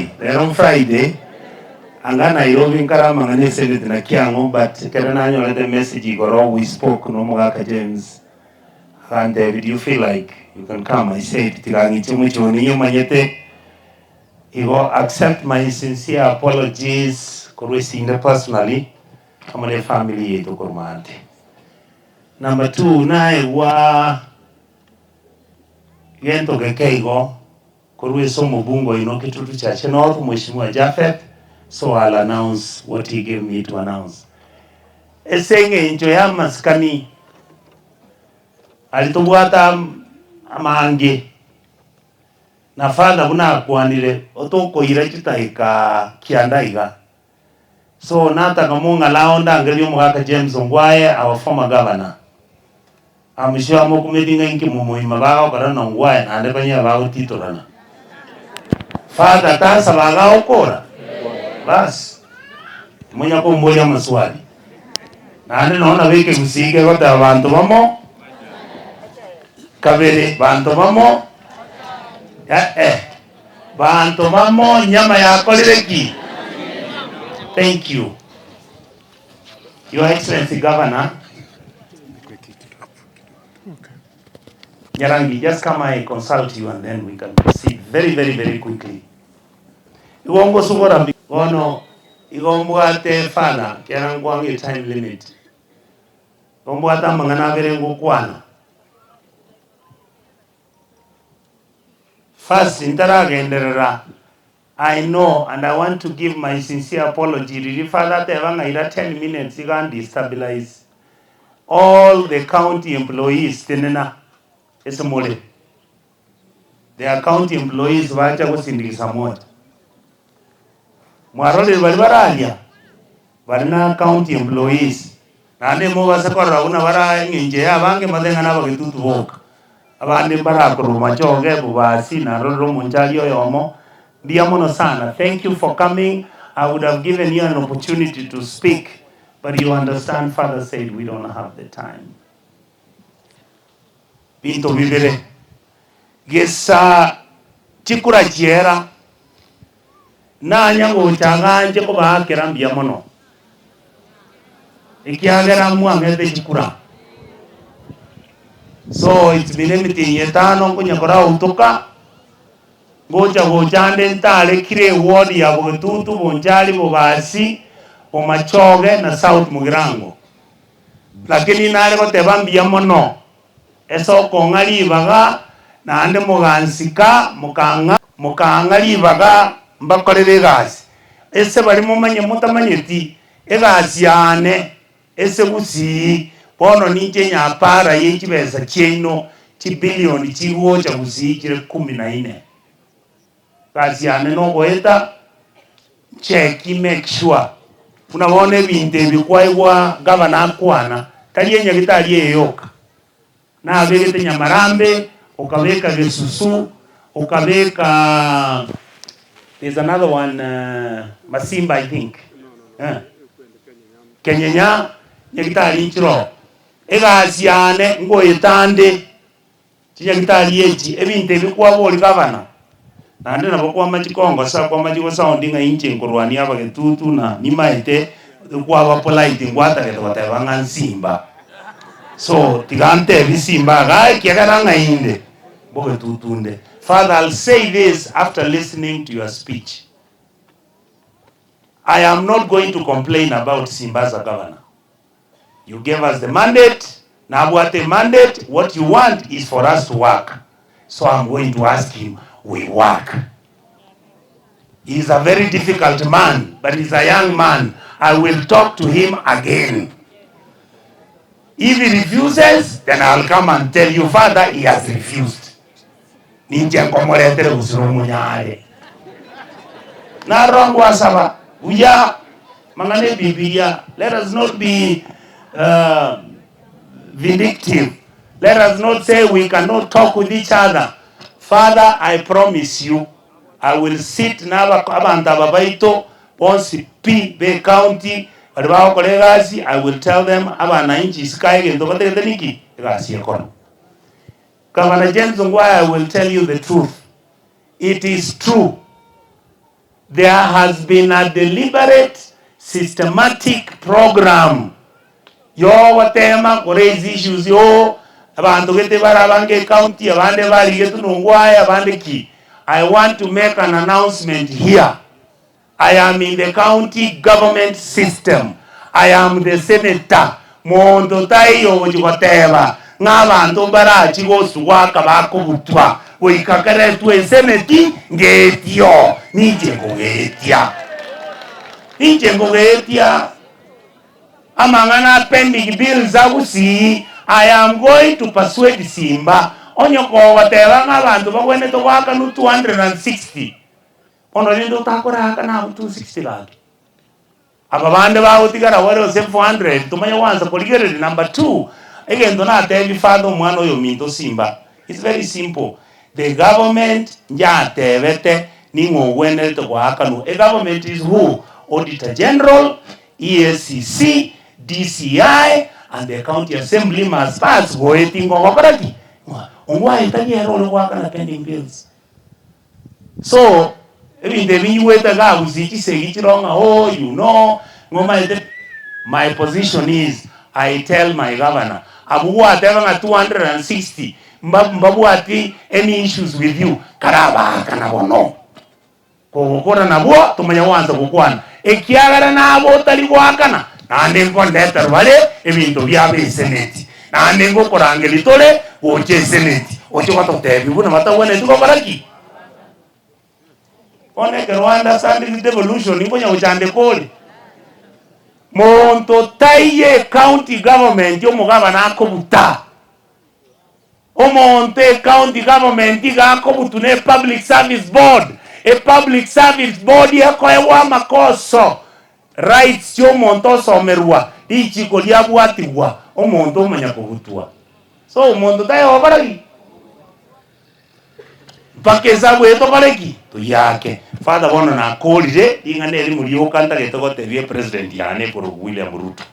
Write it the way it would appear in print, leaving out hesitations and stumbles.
Friday, rero Friday, anga Nairobi nkare amang'ana eseneti na kiang'o but ekero nanyorete emessage igoro we spoke na omogaka James agantebia do you feel like you can come? I said tiga ng'iche omochie one ninyomanyete igo accept my sincere apologies korwa esinde personally amo na efamily yaito korwa maate. Number two naegwa gento geke igo korwa ase omobunge oino Kitutu Chache North Mheshimiwa Japheth so I'll announce what he gave me to announce. Ase eng'encho ya amasikani aria tobwate amange na father buna akwanire otokoira chidakika kianda iga. So nataka mong'alao ndangerie omogaka James Ongwae our former governor. I'm sure mokumeti ng'a inki momoima bagokora na Ongwae naende banyare bagotitorana. Father tasaba agagokora? Bas timonya komboria amaswali. Naende nonya nabo ekegusii kegoteba banto bamo kabere banto bamo eh eh. Banto bamo nyama yakorire ki? Thank you. Your Excellency Governor Nyarangi, just come I consult you and then we can proceed very very very quickly. Igo ngosubora mbi bono igo mbwate father kera nkwange time limit. Igo mbwate amang'ana abere ngokwana. First ntaragenderera I know and I want to give my sincere apology riria father ateba ng'a ira 10 minutes iga andestabilize all the county employees tenena ase more there are county employees bacha gosindikisa moja mwarorire baria bararia Baria na county employees, naende mobase korora buna bare eng'encho eye abange mbatebe ng'a nabagetutu boka. Abande mbarakorwa Machoge, Bobasi, narorire omonchari oyomo, mbuya mono sana, thank you for coming, I would have given you an opportunity to speak but you understand father said we don't have the time. Binto bibere, gesa chikura chiera. Nanya gocha ng'anche kobaakera mbuya mono, ekiagera mwang'ete chikura. So it's been emetienyi etano nkonya korautoka, ngocha gocha ande ntare kira eward ya Bogetutu, Bonchari, Bobasi, Bomachoge na South Mugirango. Lakini nare goteba mbuya mono Ase okong'a ribaga, naende mogansika, mokang'a, mokang'a ribaga mbakorere egasi. Ase baria momanye motamanyeti egasi yane ase Gusii, bono ninche nyapara ye chibesa chiaino chibilioni chigocha Gusii chire kumi na ine. Egasi yane nogoeta cheki make sure buna bono ebinto ebi kwaigwa gavana akwana tari enyagitari eye yoka. Nabegete Nyamarambe, okabeka Gesusu, okabeka there's another one Masimba I think eh Kenyenya nyagitari nchiroo. Egasi yane ngoetande Chinyagitari echi, ebinto ebi kwaboria gavana, naende nabo kwamachi kongosa, kwamachi gosound ng'a inche nkorwania abagetutu na nimaete kwaba polite ngwatagete goteba ng'a nsimba. So tiga ntebi simba igaa ekiagera ng'a inde mbogetutu nde. Father I'll say this after listening to your speech. I am not going to complain about Simba as a governor. You gave us the mandate, nabwate emandate, what you want is for us to work. So I'm going to ask him, we work. He is a very difficult man, but he's a young man. I will talk to him again. If he refuses, then I'll come and tell you, Father, he has refused. Ninche nkomoretere gose nomonyare. Naroro ngwasaba buya mang'ana ebibilia. Let us not be uh, vindictive. Let us not say we cannot talk with each other. Father, I promise you, I will sit na abanto aba baito bonsi pi be county bari bagokora egasi, I will tell them abananchi isiko aye egento batagete niki? Egasi ekoro. Governor James Ongwae I will tell you the truth it is true. There has been a deliberate systematic program yogotema ko raise issues oo abanto gete bare abange ecounty abande barigetwe nongwaye abande ki. I want to make an announcement here. I am in the county government system, I am the senator, monto taiyo ogochia goteba ng'a abanto mbarachie gosugwaka bakobutwa goika keretwe eseneti ngetio, ninche nkogetia. Ninche nkogetia amang'ana a pending bills a Gusii, I am going to persuade Simba, onye kogoteba ng'a abanto bagwenerete goakanwa 260, Bono rende otakoraaka nabwo 260 gaki. Aba bande bagotigara bare gose 400 tomanye gwansa korigereria. Number two, egento natebie father omwana oyo ominto Simba, it's very simple, the government njatebete ning'o ogwenerete goakanwa. A government is who? Auditor General, EACC, DCI and the county assembly must pass goetia ng'o ogokora ki? Ng'a ongwae tari ere ore goakana pending bills. So, ebinto ebi nyigwete iga gusii chisegi chiroo ng'a oh you know, ng'a omanyete my position is I tell my governor, abwo gwateba ng'a 260 mba mbabwati any issues with you, karabaakana bono. Kogokora nabwo tomanye gwansa gokwana, ekiagera nabo otari goakana, naende nkondetera bare ebinto biabo eseneti, naende ngokorangeria tore gocha eseneti, oche gototebia buna batagwenereti gokora ki? Bono ekero understanding devolution nkonya gochandeka ore. Monto taiyo ecounty government omogabana akobuta. Omonto ecounty government iga akobutwa ne public service board, e public service board ekoegwa amakoso, rights chia omonto osomerwa, richiko riabwatigwa, omonto omanya kobutwa. So omonto tayogokora ki? Mpaka esabu eye tokore ki? Toyiake. Father bono nakorire ring'ana erimo rioka ntagete gotebia epresident yane ekorokwa William Ruto.